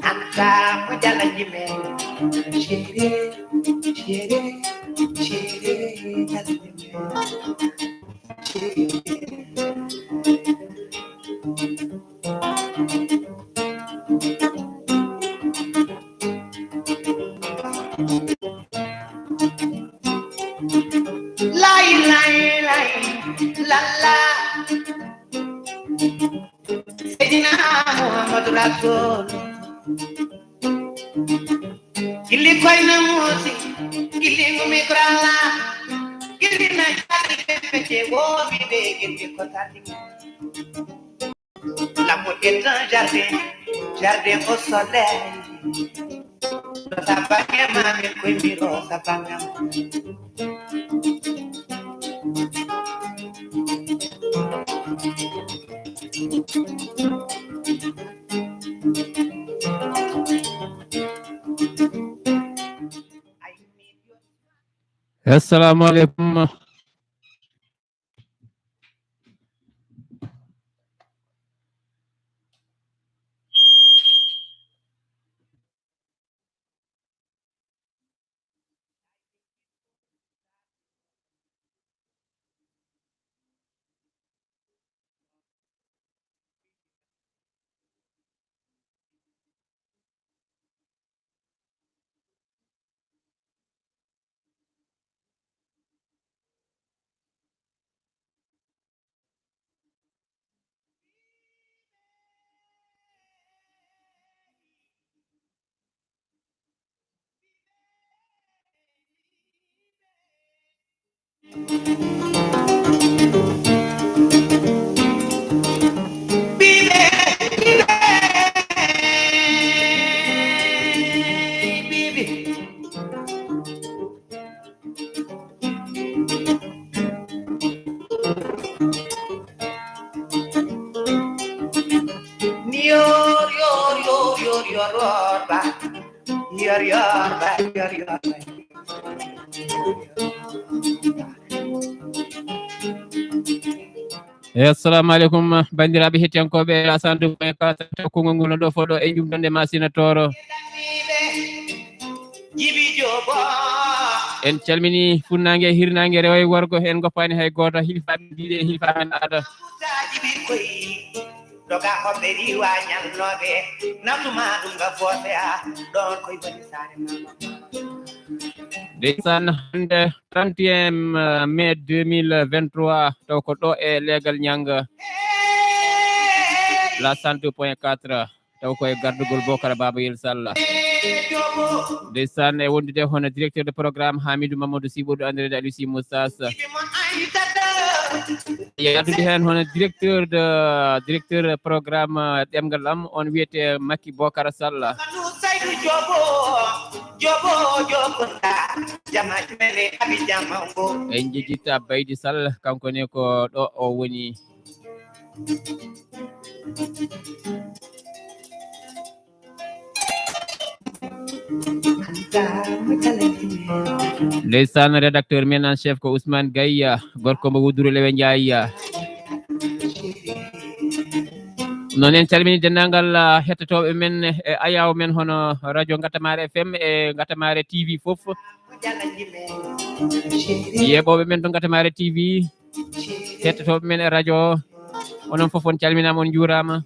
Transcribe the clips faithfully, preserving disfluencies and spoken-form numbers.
Anta ko jala jime. Chéri, chéri, chéri, jala jime. Chéri. Lay, lay, lay, lalla. Seydina Muhammadu Rasul. Gilli koy na muusi, gilli ngumi kurala, gilli na jali pepete womi be gilli ko tati. L'amour est un jardin, jardin au soleil. Rosa bange mami, quindi rosa bange. Assalamu alaikum. Yor, yor, yor, yor, yor, yor, ba. Yor, yor, ba, yor, yor, ba. Eyi, assalamu aleykum, banndiraaɓe hettiyankooɓe Lasan deux point quatre, konngol ngol no ɗo foɗo e jumɗonde Masina Tooro. En calmini funnaange e hirnaange, rewo e worgo, en ngoppaani hay gooto, hilfaaɓe diine e hilfaaɓe aada. Doga hoɓɓe riwa ñalnooɓe, natuma ɗum ga gooto ya, ɗon koye woni saare mama. Ndeysaan, hannde trente et un mai deux mille vingt-trois, taw ko ɗo e leegal ñannga, Lasan deux point quatre, taw ko e gardugol Bokara Baba Yel Sall. Ndeysaan, e wondude hono directeur de programme Hamidou Mamadou Sy, ɓurɗo anndireede Aliou Sy Moussa Sy. Yaadude heen hono directeur de, directeur programme, euh, ɗemngal am, on wiyetee Makki Bokara Sall. En njejjittaa Baydi Sall, kanko ne ko ɗo o woni. Ndeysaan, rédacteur men en chef ko Ousmane Gaye, gorko mbo Wuduru Lewe Ndiaye. Noon en calmini denndaangal, ah, hettotooɓe men e ayaawo men hono radio Ngatamare F M e Ngatamare T V fof. Yeeɓooɓe men to Ngatamare T V, hettotooɓe men e radio o, onon fof on calminaama, on njuuraama.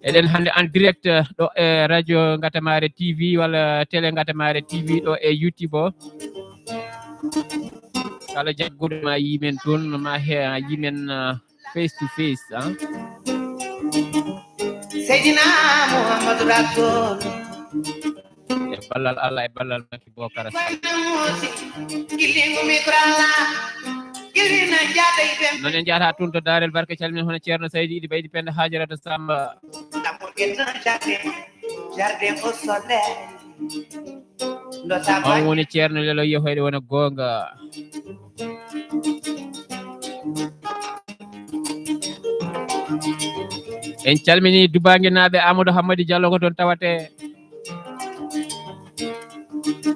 Eɗen hannde en direct ɗo e radio Ngatamare T V walla télé Ngatamare T V ɗo e YouTube o. Kala jagguɗo ma yii men toon, ma he, yii men, ah, face to face, ah. Seydina Muhammadu Rasul. E ballal Allah, e ballal Makki Bokara Sall. Noon en njahata toon to Daarel Barka, calminen hono Ceerno Saydi Idi Baydi Penda Hajarata Samba. On woni Ceerno Lelo yehoyɗo wona goonga. En calmini Dubaange naaɓe, Amadou Hammadi Diallo ko toon tawate.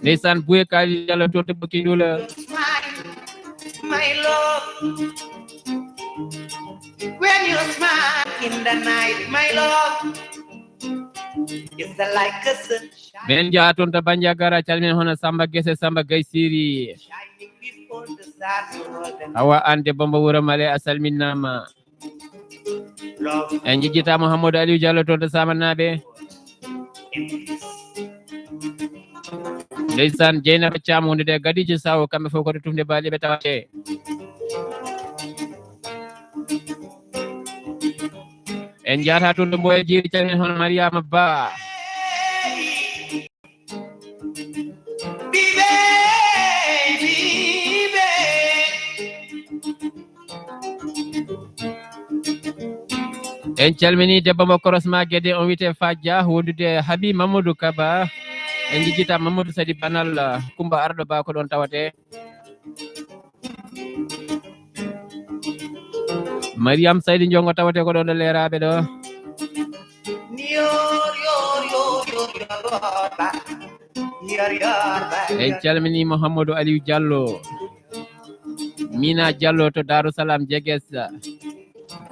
Ndeysaan, Buye Kaali Diallo toon to Bokki Ndula. My love, when you smile in the night, my love, it's like a sunshine. Men njaha toon to Bandiagara, calminen hono Samba Gese, Samba Gaye Siri. Shining before the sun. Awa, aan debbo mbo Wuro Male, a salminaama. En njejjitaama Hammadou Aliou Diallo toon to Samanaaɓe. Ndeysaan, Jeynaba Caam wondude e Gadijo Saw, kamɓe fof ko to Tufnde Baali ɓe tawate. En njahata toon to Mboya Jeeri, calminen hono Mariama Ba. En calmini debbo mo Korosma Gede, on wiyetee Fa Dia, wondude e Habi Mamadou Kaba. En njejjitaama Mamadou Sadi Banal, Kumba Arɗo Ba ko ɗoon tawate. Mariam Saydi Jongo tawate ko ɗoon ɗo leeraaɓe ɗo. En calmini Mouhamadou Aliou Diallo, Mina Diallo to Darou Salam Jeges,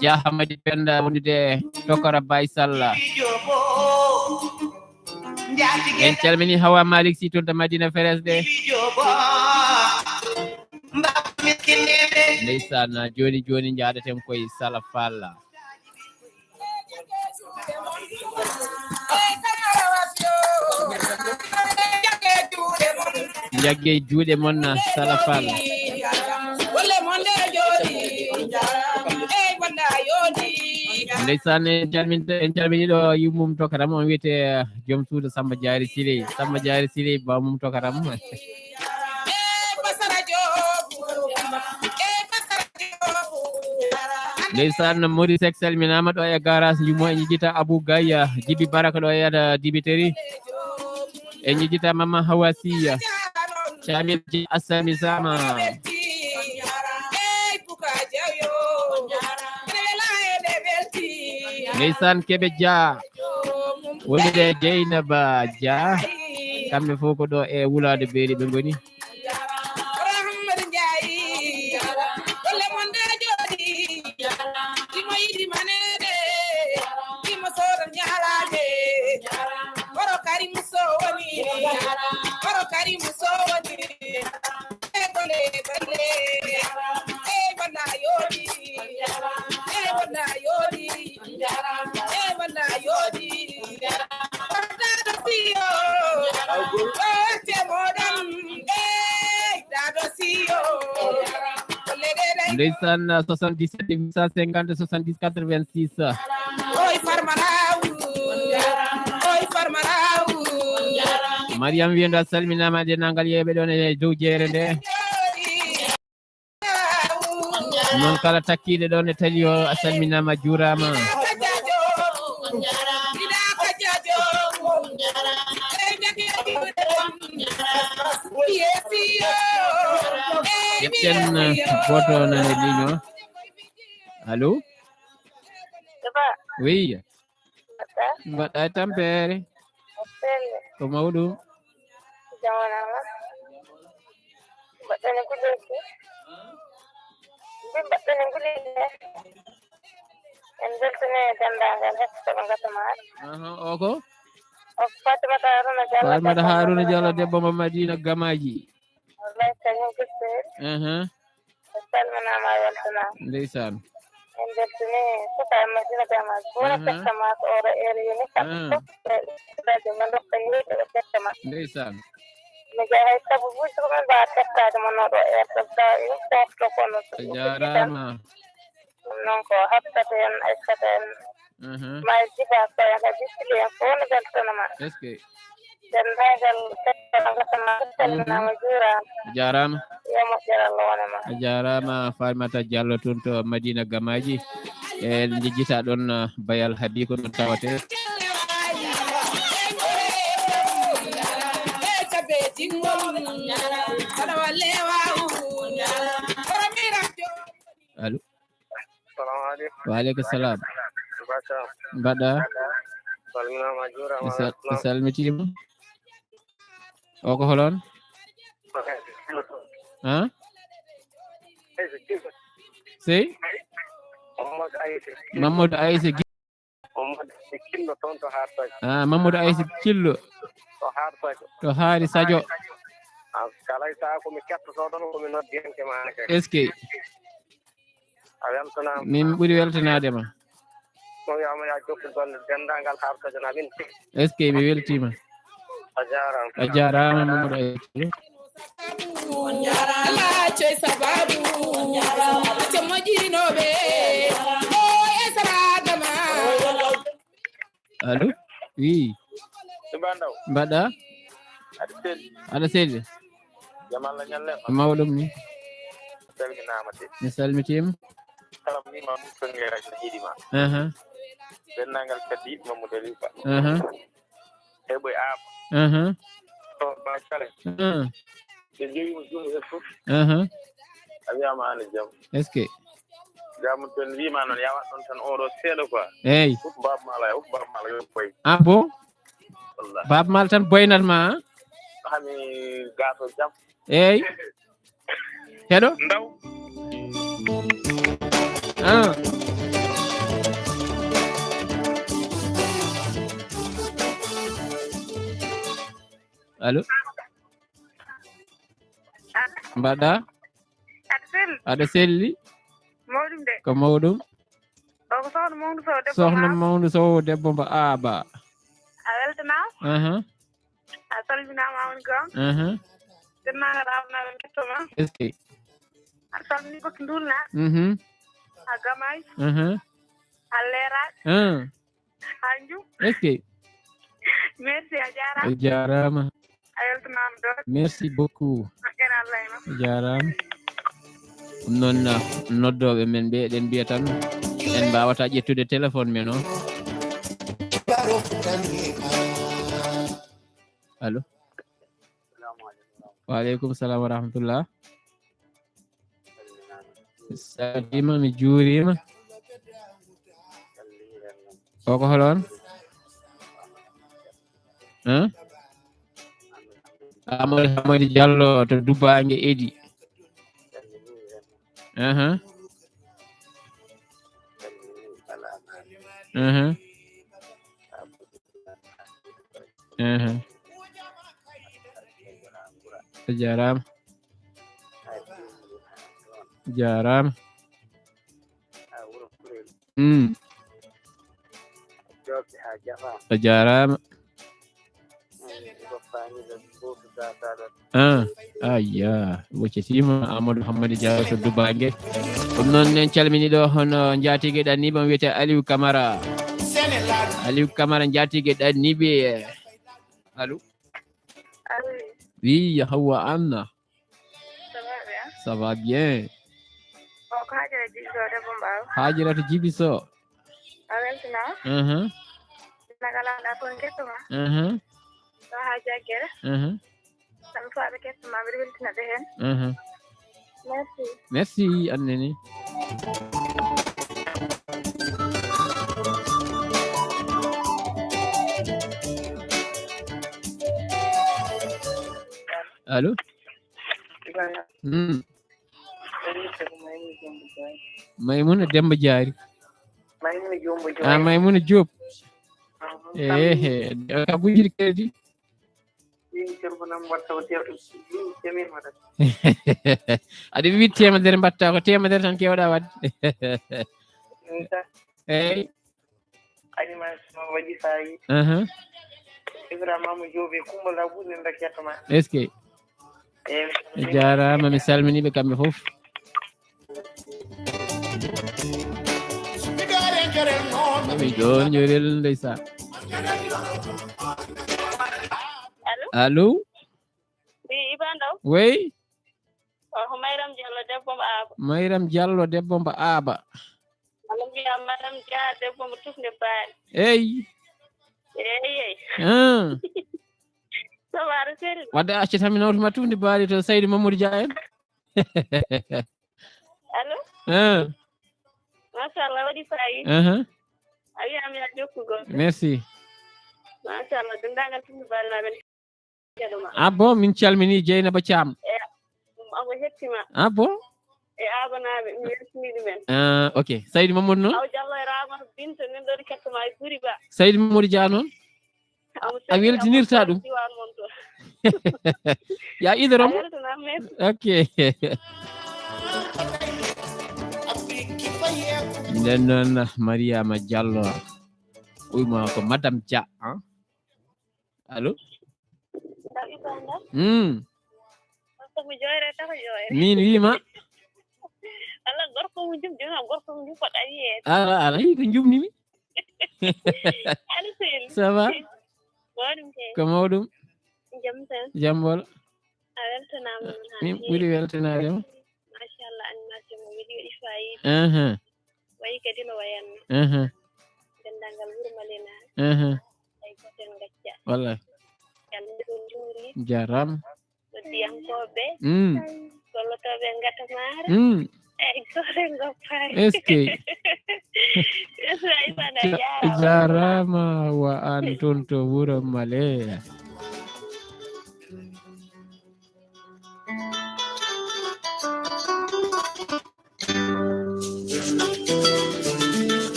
Dia Hamadi Penda wondude Tokora Baye Salla. En calmini Hawa Malik Sy toon to Madina Feres de. Ndeysaan, jooni jooni njahdaten koye Sala Fall. Njagge juuɗe mon, Sala Fall. Ndeysaan, en calmin-, en calmini ɗo yummum to karam, on wiyetee joom suudu Samba Diary Siley. Samba Diary Siley, bamum to karam. Ndeysaan, Maurice Seck salminaama ɗo e garage Jumo, en njejjita Abou Gaye, Djiby Baraka ɗo e ada dibiteri. En njejjita Mama Hawa Siya. Camil Assami Sama. Ndeysaan, Kebe Dia. Wondude e Dieynaba Dia. Kamɓe fof ko ɗo e Wulaade Beeli ɓe ngoni. Rahmatu Njaay, golle mon ɗe jooɗi, himo yiɗi maneede, himo sooda ñaaraade. Horo Karim Sow woni, horo Karim Sow woni. E golle, golle, e wona yooɗi, e wona yooɗi. Ndeysaan, soixante-dix-sept huit cent cinquante soixante-dix quatre-vingt-six. Mariam Wendo, a salminaama, denndaangal yeeɓe ɗoon e dow jeere nde. Noon kala takkiiɗo ɗoon e tali o, a salminaama, a juuraama. Ƴetten gooto nane ligne o. Allo? Oui. Mbaɗɗa? Mbaɗɗa e tampere? Aɗa selli? Ko mawɗum. Jam wonaa ma? Mbaɗɗon e kuleeji? Mbi mbaɗɗon e kuleeji he? En mbeltanii e denndaangal hettotooɓe Ngato Maaro. Aha, o ko? O ko Fatimata Haruna Diallo, Fatimata debbo Haruna Diallo, debbo mo Madina Gamaaji. Wallay, kañum ko seeɗa. Aha. A salminaama, a weltanaama. Ndeysaan. En mbeltanii sukaaɓe Madina Gamaaji. Wona Aha. Pekka maa ko oɗo heure yoni kam. Ah. Fof ɓe, ɓe, ɓe ndokka yimɓe ɓe pekka maa. Ndeysaan. Mi jeyaa hay sababuuji ko min mbaawa teskaade mo no ɗo heure ɗo tawa ɗum softo kono. A jaaraama. Ɗum noon ko haɓtata en, accata en. Mhm. Ma e Jiba Sow en, kadi Sile en fof ne mbeltanaama. Est-ce que? Denndaangal Pekka Ngato Maaro, salminaama, juuraama. A jaaraama. Yo moƴƴere Allah wone ma. A jaaraama, Fatimata Diallo toon to Madina Gamaaji. En njejjitaa ɗoon, uh, Bayal Habi ko ɗoon tawatee. Allo? Salamu aleykum. Wa aleykum salam. Bacha. Mbaɗɗa? Salminaama, juuraama. Mi sal-, mi salmitiima. O ko holon? Ha? Sey? Mamadou Aïssa Gui. Ah, Mamadou Aïssa Cillo. To Haari Sadio. Est-ce que? Min ɓuri weltanaade ma. Est-ce que mi weltiima? A jaaraama, Mamadou Aïssa Cillo. Allo? Oui. Mbaɗɗa? Aɗa selli? Mawɗum ni. Mi salmitiima. Aha. Aha. Aha. Aha. Est-ce que? Jaamu ten wiima noon, yaa waɗ ɗon tan oɗo seeɗa quoi. Eey. Fof Baaba Maal, ay, fof Baaba Maal, yo boy. Ah bon? Wallahi. Baaba Maal tan boynat ma, ah? Hami gaato jam. Eey. Heɗo? Ndaw. Ah. Allo? Mbaɗɗa? Aɗa selli? Aɗa selli? Mawɗum de. Ko mawɗum? O ko sohna Mawndu Sow, debbo Sohna Maam. Mawndu Sow, debbo mbo Aaba. A weltanaama? Aha. A salminaama, a woni gam. Aha. Denndaangal Aaba naaɓe ketto ma. Est-ce que? Aɗa salmini Bokki Nduulnaaɓe. Mhm. A Gamay. Aha. A Leeraaɓe. Ah. Hanju. Est-ce que? Merci, a jaaraama. A jaaraama. A weltanaama doole. Merci beaucoup. Moƴƴere Allah e ma. A jaaraama. Ɗum noon, noddooɓe men ɓe, eɗen mbiya tan en mbaawata ƴettude téléphone men o. Allo? Wa aleykum salam wa rahmatullah. Salmitiima, mi juuriima. O ko hol on? Hein? Amadou Hamadi Diallo to Dubaange Edi. Aha. Aha. Aha. A jaaraama. Jaaraama. Mm. A jaaraama. Ah, ayya, woccitiima Amadou Hammadi Diallo to Dubaange. Ɗum noon, en calmini ɗo hono njaatige ɗanniiɓe, mo wiyetee Aliou Camara. Aliou Camara, njaatige ɗanniiɓe. Allo? Allo. Oui, Hawa Anna. Ça va bien? Ça va bien. O ko Hajara Jibi Sow, debbo Mbaaw. Hajirata Jibi Sow. A weltanaama. Mhm. Nagal aɗa toon ketto ma. Mhm. Ɗo haa jaggere. Mhm. Tan faaɓe ketto ma, mbiɗa weltina ɓe heen. Mhm. Merci. Merci, annene. Allo? Mm. Maymuna Demba Diary. Maymuna Diop. Ah, Maymuna Diop. Ehe, ka gujiri kadi. Aɗa wi temedere mbaɗta ko temedere tan kewɗa wadde. Eyi. Animation o waɗi faayiida. Aha. Ibrahima Mamadou Diop e Coumba Labou ne mbaɗ ketto ma. Est-ce que? Eyi. A jaaraama, mi salminii ɓe kamɓe fof. Mami ɗo njorel ndeysaan. Allo? Allo? Oui, Iba Ndaw. Oui? O ko Mayram Diallo, debbo mo Aaba. Mayram Diallo, debbo mo Aaba. Ana mbiya Madame Dia, debbo mo Tufnde Baali. Eyi. Eyi, eyi. Ah. Sobaare selli. Wadde a accataa mi nawtuma Tufnde Baali to Saydou Mamadou Dia en. Allo? Ah. Machallah, waɗi faayiida. Aha. A wiyaama yaa jokkugol. Merci. Machallah, denndaangal Tufnde Baali naaɓe. Ah bon, min calmini Dieynaba Thiam. Omo hettima. Ah bon? E Abanaaɓe, mi weltini ɗumen. Ah, ok. Saydi Mamadou noon? Aw Diallo e Ramata Binta, min ɗo kettoma e Guri Ba. Saydi Mamadou Dia noon? A weltinirta ɗum? Ya idoro mo? Ok. Nden noon, Mariama Diallo. Uyma ko Madame Dia, hein? Allo? Hmm. Gorko mo jooyre taho jooyre. Min wiima. Alla, gorko mo jum, jom gorko mo jum ko ɗawi e. Ala, ala, yi ko jumni mi. Allo, Seydi. Ça va? Mawɗum kay. Ko mawɗum. Jam tan. Jam bolo. A weltanaama noon. Min ɓuri weltanaade ma. Machallah, animation mo weɗi, weɗi fayida. Aha. Wayi kadi no wayanno. Aha. Denndaangal wuro Malena. Aha. Ay goten ngacca. Wallahi. Yalla ɗum juuri. Jaram. Noddiyankooɓe. Mm. Gollotooɓe ngata maara. Mm. Ay gore ngoppaare. Est-ce que? Jarama wa an toon to wuro Maleya.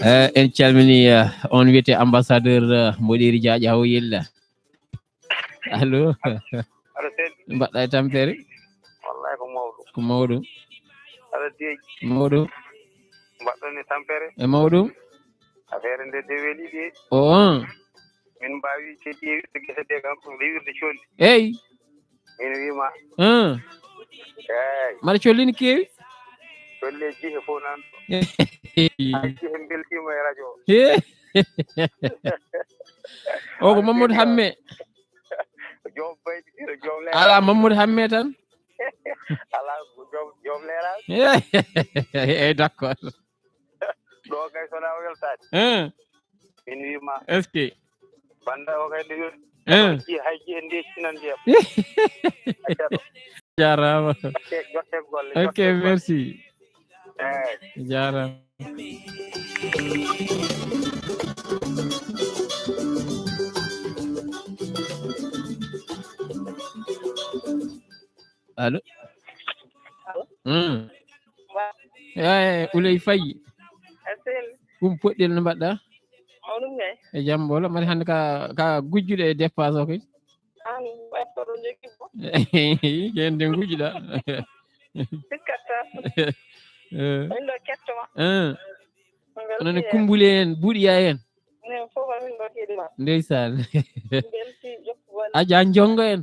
Eh, en calmini, eh, on wiyete ambassadeur, eh, Mboɗeeri Jaaƴa Haw Yella. Allo? Allo, Seydi. Mbaɗɗa e tampere? Wallahi ko mawɗum. Ko mawɗum. Allo, Dieng. Mawɗum. Mbaɗɗon e tampere? E mawɗum. Affaire nde de weli de. O, on. Min mbawi keddi wirde gese de kam, ko rewirde colli. Eyi. Min wima. Hum. Eyi. Mbaɗa colli ne keewi? Colli e jihe fof nan. Eyi. Hay jihe beltima e radio. He. O ko Mamadou Hamme. Joom baydi tiro, joom leeral. Ala Mamadou Hamme tan. Ala ko joom, joom leeral. Eyi, d'accord. Ɗo kay sona weltaade. Hein. Min wima. Est-ce que? Banda o kay nde yoni. Hein. Hay jihe nde cinan ndiyam. Acca ɗo. Jarama. Jotte, jotte golle, ok, jotte golle. Merci. Eyi. Jarama. Allo? Allo? Hmm. Wa- Eh, Uley Faye. Asel. Ɗum poɗɗel no mbaɗɗa? Mawɗum kay. E jam bolo, mari hannde ka, ka gujjuɗo e dépasse o kay? An, ɓay ko ɗo jogii mo. Ken de gujjuɗa. Sikkatta. Eh. Min ɗo kettoma. Eh. Onon e kumbuli en, buuɗiya en. Minen fof amin ɗo keɗima. Ndeysaan. Belti jokkugol. Aja jongo en.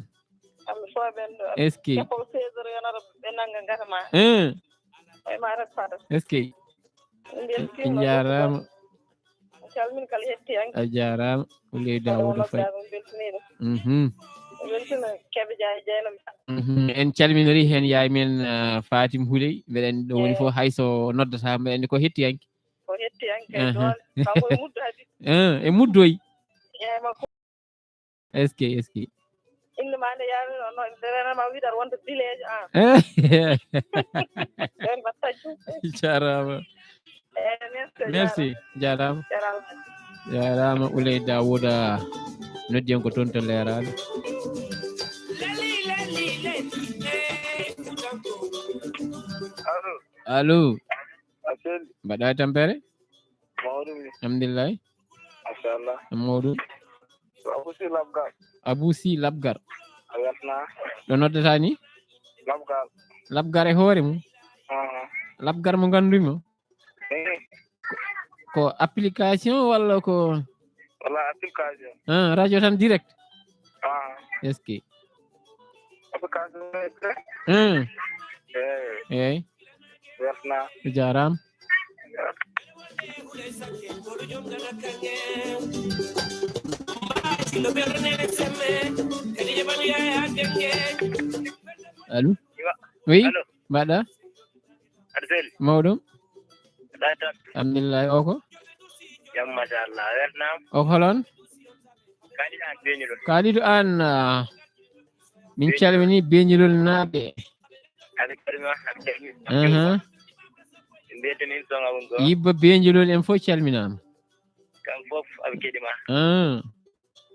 Kamɓe fof ɓen ɗo. Est-ce que? Ko seize heures yonata ɓe nanga ngata ma. Eh. Ay ma rek fata. Est-ce que? Belti. En jarama. Calmin kala hettiyanke. A jarama. Uley Daouda Faye. Beltiniɗo. Mhm. Beltina Kebe Dia e Dieynaba. Mhm. En calminori hen yaay men, ah, Fatim Houley. Mbeɗen ɗo woni fof, hay so noddata, mbeɗen ko hettiyanke. Ko hettiyanke. Aha. Doole. Kanko e muddo hadi. Eh, e muddoy. Yaay makko. Est-ce que, est-ce que? Inde ma nde yaari no, no, nde renama wiɗata wonde bileejo an. Eh. Ɓen mbatta jum. Jarama. Eh, merci, merci. Jarama. Jarama. Jarama. Jarama, Uley Daouda. Noddi en ko toon to Leeraade. Allo. Allo. A selli. Mbaɗa e tampere? Mawɗum ni. Alhamdulillahi. Machallah. Mawɗum. Ko Abou Sy Labgar. Abou Sy Labgar. A weltana. Ɗo noddata ni? Labgar. Labgar e hoore mum? Ah. Labgar mo ngandumi o? Eh. Ko application walla ko? Wala application. Ah, radio tan direct? Ah. Est-ce que? Application direct? Hmm. Eh. Eyi. Weltana. Jarama. Allo? Oui? Allo? Mbaɗa? Aɗa selli? Mawɗum? Mbaɗa tan? Alhamdulillahi, o ko? Jam, machallah. A weltanaama. O ko hol on? Kalidou Anne, Beñulol. Kalidou Anne, ah, min calmini Beñulol naaɓe. Aɓe calmina, aɓe calmina. Aha. Ɓe mbiyete min son awun ɗo. Yibba Beñulol en fof calminaama. Kam fof aɓe keɗima. Ah.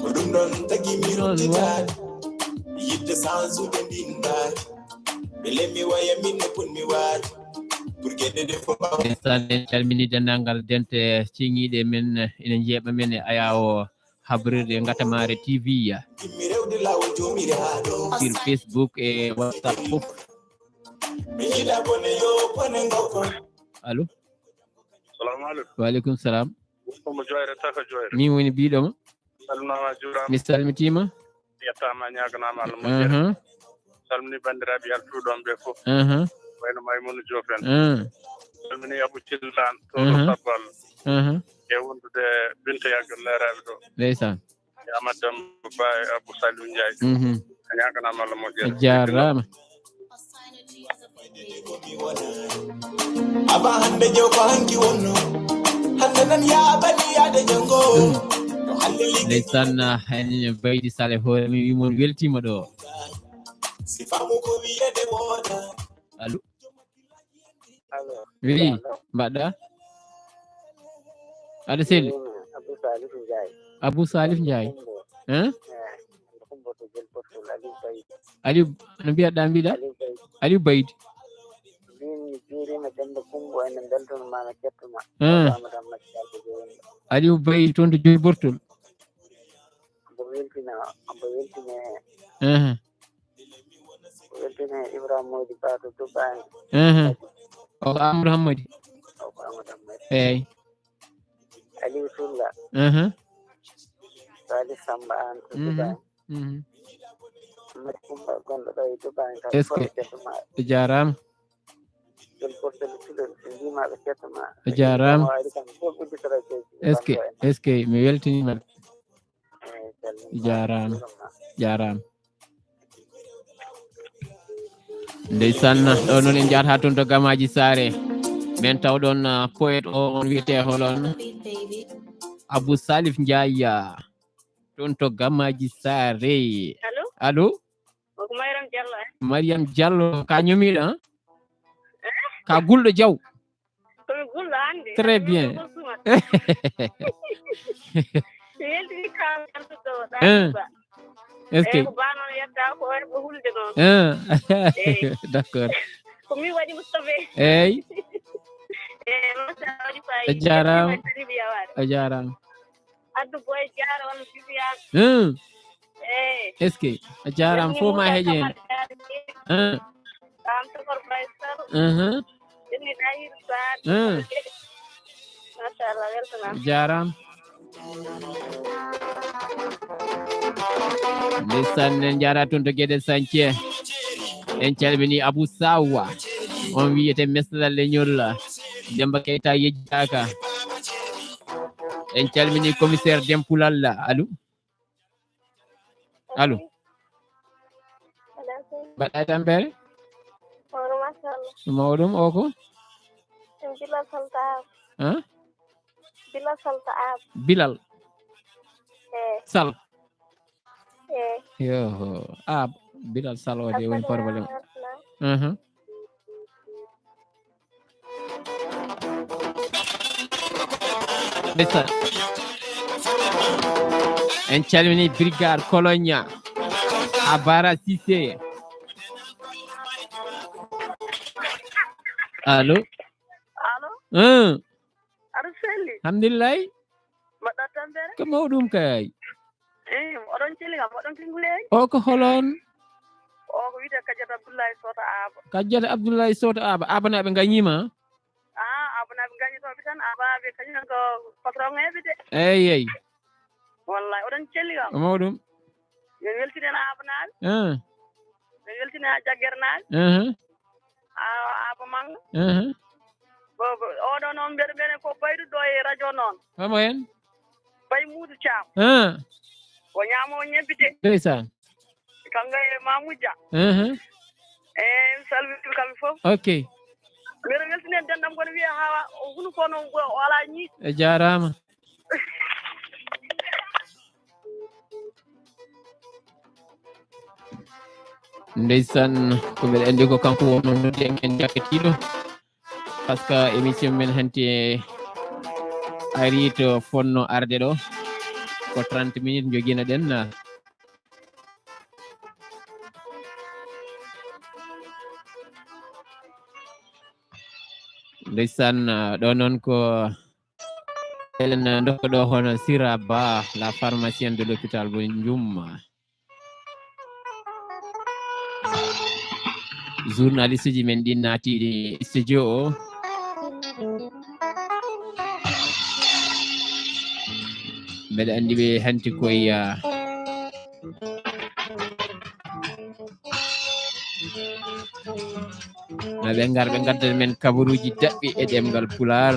Ko ɗum ɗon tagi mi ruttitaade. Yiɗde sansude ndin mbaadi. Ɓe lemmi waya min no pun mi waadi. Pour gueɗe ɗe fof mbawa. Ndeysaan, en calmini denndaangal dente ciŋiiɗe men, ina njeeɓa men e ayaawo habrirde Ngatamaare T V ya. Timmi rewde laawol joomiraɗo. Sur Facebook e WhatsApp fof. Mi yiɗa bone yo bone ngoko. Allo? Salamu aleykum. Wa aleykum salam. Omo joyre taka joyre. Min woni biɗoma. Salminama, juurama. Mi salmitima. Yettama, ñaganama Allah moƴƴere. Aha. Salmini bandiraɓe yaltuɗon ɓe fof. Aha. Wayno Maymuna Joop en. Ah. Salmini Abou Thillan to Aha. Sabbal. Aha. E wondude Binta Yagga Leeraɓe ɗo. Ndeysaan. E Amadou Demba Ba e Abou Saliou Ndiaye. Mhm. A ñaganama Allah moƴƴere. A jaaraama. Aba hande jo ko hanki wonno. Hande nan ya bani ya de jango. No hande ligi. Ndeysaan, en baydi Sale hoore mi wi mon weltima ɗo. Si famu ko wiyede woda. Allo? Allo? Wi, allo? Mbaɗɗa? Aɗa selli? Min Abou Salif Ndiaye. Abou Salif Ndiaye. Kumbo. Hein? Eh, Kumbo to Guel Portol, Aliou Baydi. Aliou, no mbiyaɗa, mbiɗa? Aliou Baydi. Aliou Baydi. Min mi juurima Demba Kumbo, ene beltonoma, no kettoma. Ah. Amadou Amadou Diallo Jooni. Aliou Baydi toon to Guel Portol. Mbo weltina, mbo weltine. Aha. Ko weltine Ibrahima Mody Ba to Dubaay. Aha. O ko Amadou Hammadi. O ko Amadou Hammadi. Eyi. Aliou Sulla. Aha. Salif Samba Aan to Mhm. Dubaay. Mhm. Amadou Kumba gonɗo ɗo e Dubaay, kam Est-ce que fof ɓe kettoma. A jaaraama. Ɗum fof ɓe luttuɗo, ɓe mbiima ɓe kettoma. A jaaraama. Waawde kam fof udditoro jeeji. Est-ce que, est-ce que mi weltiniima? Eyi, jaaraama. Jaaraama. Ndeysaan, ɗo noon en njahata toon to Gamaaji Saare. Men taw ɗoon, ah, poète o, on wiyetee hol on? Abou Salif Ndiaye, ah, toon to Gamaaji Saare. Allo? Allo? O ko Mariam Diallo, eh? Mariam Diallo, ka ñomiiɗo, ah? Eh? Ka gulɗo Diaw. Komi gulɗo hannde. Très bien. Mi weltini kam ganduɗo Hein. Ɗaɗiba. Est-ce que Eyi, ko ba noon yetta ko e ko hulde noon. Hein. Eyi. D'accord. Ko min waɗi Moustapha. Eyi. Eyi, machallah, waɗi fayida. A jaaraama. Waɗi fayida, yawaade. A jaaraama. Addu Boy Diarra walla Viviane. Hein. Eyi. Est-ce que a jaaraama fof ma heƴe heen? Hein. Pam Tokor Baye Sall. Aha. Inni Dahir Sarr. Ah. Machallah, welcome. Jaaraama. Ndeysaan, en njaaraama toon to Guédé Santhié. En calmini Abou Sawa. On wiyete Mesdal Leñol. Demba Keita yejjitaaka. En calmini commissaire Dempulal. Allo? Allo? Allo, sey. Mbaɗɗa e tampere? Hoore, machallah. Mawɗum, o ko? Min Bilal Sall to Aab. Hein? Bilal Sall to Aab. Bilal? Eyi. Sall? Eyi. Yo, Aab, Bilal Sall o de woni problème. Assalamu aleykum. Aha. Ndeysaan. En calmini Brigade Cologne, Abara Cissé. Allo? Allo? Hein. Aɗa selli? Alhamdulillahi. Mbaɗɗa tampere? Ko mawɗum kay. Eyi, oɗon celi kam, oɗon kingule? O ko holon? O ko wiyetee Kajjata Abdullahi Sota Aaba. Kajjata Abdullahi Sota Aaba. Aabanaaɓe ngañiima? Ah, Aabanaaɓe ngañotooɓe tan, Aabaaɓe kañum ko patron eɓe de. Eyi, eyi. Wallahi, oɗon celi kam. Ko mawɗum. Min weltini en Aabanaaɓe. Ah. Min weltini a Jaggernaaɓe. Ah. A, Aaba Mannga. Ah. Bo, bo, oɗo noon mbeɗa, mbeɗa ko bayruɗo e radio noon. Homo hen? Bay Muudu Caam. Ah. O ñaamo o ñebbi de. Ndeysaan. Kanko e Mamou Dia. Ah. E mi salmini kamɓe fof. Ok. Mbeɗa weltini en denɗam kono wiya hawa o hunu kono o alaa ñiiƴe. E jaaraama. Ndeysaan, ko mbeɗa anndi ko kanko wonno noddi en jakkitiiɗo. Parce que émission men hanti ari to fonno arde ɗo. Ko trente minutes njogino ɗen. Ndeysaan, ɗo noon ko eɗen ndokka ɗo hono Sira Ba, la pharmacienne de l'hôpital mo Njum. Journaliste ji men ɗin naatiiɗi studio o. Mbeɗa anndi ɓe hanti koye, ah, ma ɓe ngar ɓe ngaddan men kabaruuji daɓɓi e ɗemngal Pulaar,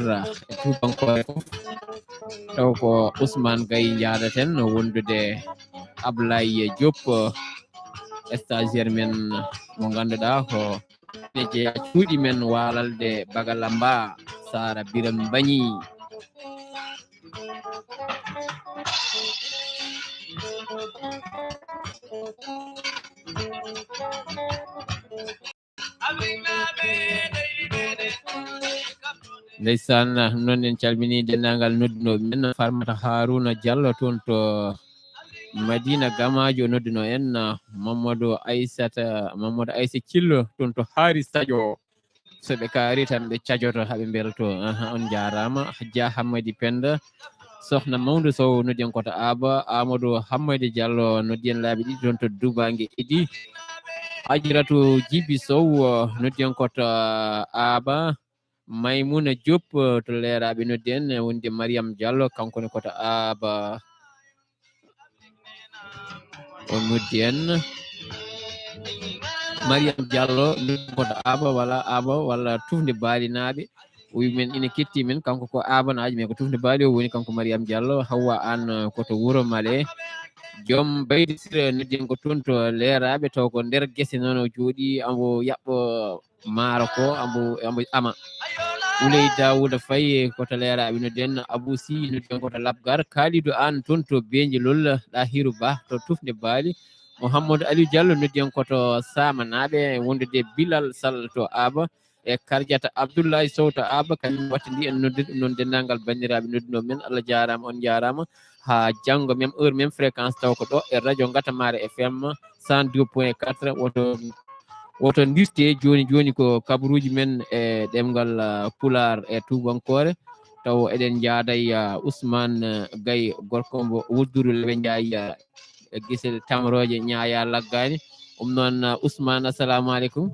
e tuubankoore fof. Taw ko Ousmane Gaye njaadaten wondude Ablaye Diop, stagiaire men mo ngannduɗaa ko ene jeyaa cuuɗi men waalalde Bagalamba, Sara Biram Mbañi. Ndeysaan, noon en calminii denndaangal noddunooɓe men, Farmata Haruna Diallo toon to Madina Gamaaji, o nodduno en, Mamadou Aissata, Mamadou Aissa Thillo toon to Haari Sadio. So ɓe kaari tan ɓe cajoto, haa ɓe mbelto. Aha, on njaaraama. Hajja Hammadi Penda, Sohna Mawndu Sow, noddi en ko to Aaba. Amadou Hammadi Diallo, noddi en laabi ɗiɗi toon to Dubaange Idi. Ajiratu Jibi Sow, noddi en ko to Aaba. Maymuna Diop, to Leeraaɓe noddi en, wonde Mariam Diallo, kanko ne ko to Aaba. O noddi en. Mariam Diallo, noddi ko to Aaba, walla Aaba, walla Tufnde Baalinaaɓe. O wi men ina ketti men, kanko ko Aabanaajo, mais ko Tufnde Baali o woni, kanko Mariam Diallo. Hawwa Aan, ko to Wuro Male. Joom Baydi Sira, noddi en ko toon to Leeraaɓe, taw ko nder gese noon o jooɗi, ambo yaɓɓo maaro ko, ambo, ambo ama. Wuley Daawuda Faye, ko to Leeraaɓe noddi en, Abou Sy, noddi en ko to Labgar, Kalidou Aan toon to Beenjilol, Ɗahiru Ba to Tufnde Baali, Mouhamadou Aliou Diallo noddi en ko to Samanaaɓe, wondude Bilal Sall to Aaba, e Kardiata Abdoulaye Sow to Aaba, kañum wattindi en noddude ɗum noon denndaangal banndiraaɓe noddunoo men. Allah jaaraama, on njaaraama. Haa janngo, même heure, même fréquence, taw ko ɗo e radio Ngatamare F M cent deux point quatre. Woto, woto ndirte jooni jooni ko kabaruuji men e ɗemngal, ah, Pulaar e tuubankoore. Taw eɗen njaada e, ah, Ousmane, ah, Gaye, gorko mbo Wudduru Lewe Njaay, ah, e gese tamrooje Ñaaya Laggaani. Ɗum noon, ah, Ousmane, assalamu aleykum.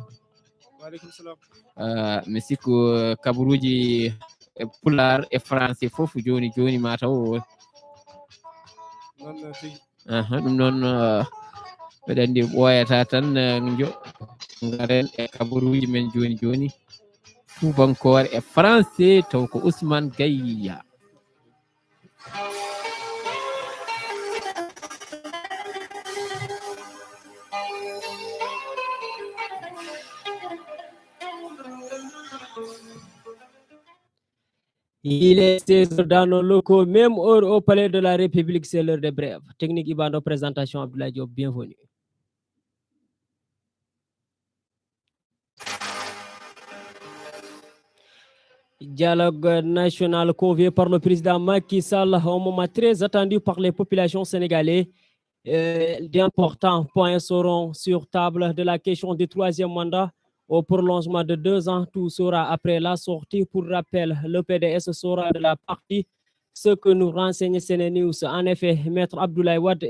Wa aleykum salam. Ah, mi sikku, ah, kabaruuji e Pulaar e Français fof jooni jooni ma taw. Noon, ah, tigi. Aha, ɗum noon, ah, mbeɗa anndi ɓooyata tan, ah, njo-, ngaren e kabaruuji men jooni jooni. Tuubankoore e Français, taw ko Ousmane Gaye. Il est seize heures dans nos locaux, même heure au Palais de la République, c'est l'heure des brèves. Technique Ibando, présentation Abdoulaye Diop, bienvenue. Dialogue national convié par le président Macky Sall, un moment très attendu par les populations sénégalaises. Euh, d'importants points seront sur table de la question du troisième mandat au prolongement de deux ans. Tout sera après la sortie. Pour rappel, le P D S sera de la partie Ce que nous renseigne Sene News. En effet, Maître Abdoulaye Wade